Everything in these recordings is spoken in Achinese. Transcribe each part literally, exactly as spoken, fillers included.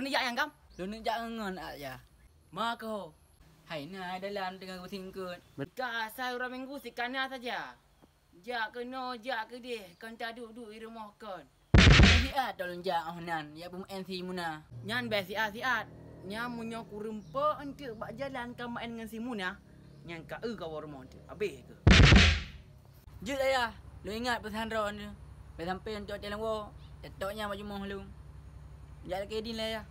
Neujak nyang gam? Lôn neujak ngon at ya. Ma keuh. Hai na dalam teungoh beusingkot. Ka asai uroe Minggu sikana saja. Jak keunoe, jak keudeh, kon taduek-duek i rumoh kon. Siat lôn jak oh nan, jak peumeu'en si Muna. Nyan bèk siat-siat. Nyan meunyoe kureueng po eunteuk bak jalan ka meu'en ngon si Muna, nyan ka eu kawoe rumoh eunteuk. Habéh keuh. Jeuet ayah, lôn ingat peusan droeneuh. Bèk sampai eunteuk teulang woe, teutap nyan bak jumoh lôn. Jak lakèe dhin lé ayah.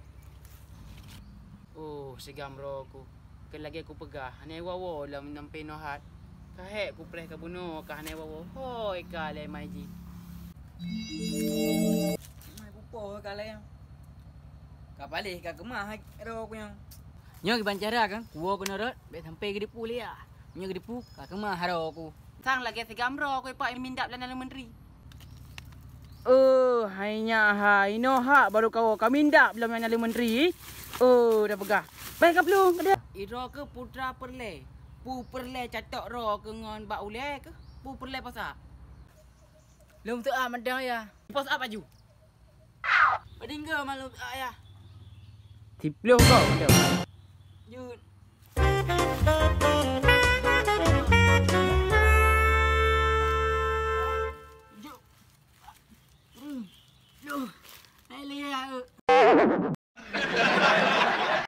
Oh, sigam droe ku. Keu lagèe kupeugah, hana woe-woe lom sampoe nyoe hat. Ka hék kupreh ka bunoe ka hana woe-woe. Hôi ka lé mai jih. Mai pupo ka lé. Ka paléh ka keumah hai droe ku nyoe. Nyoe kiban cara kan, kuwoe keunoe rot, bèk sampoe geudeupu lé ah. Nyoe geudeupu ka keumah droe ku. Sang lagèe sigam droe ku ipak imindap lam naleueng meuntri. Oh, hai nyak hai, inoe hak barô kawoe ka mindap lom nyan lé menteri. Oh, dah peugah. Bèk ka plueng, ka deuh. Idroe keuh putra peureulèe. Pu peureulèe catok droe keuh ngon bak ulèe keuh. Pu peureulèe posa. Lôn teuak mantong ya. Posa baju. Padingga malu teuak ya. Siploh kau mantong. Jut.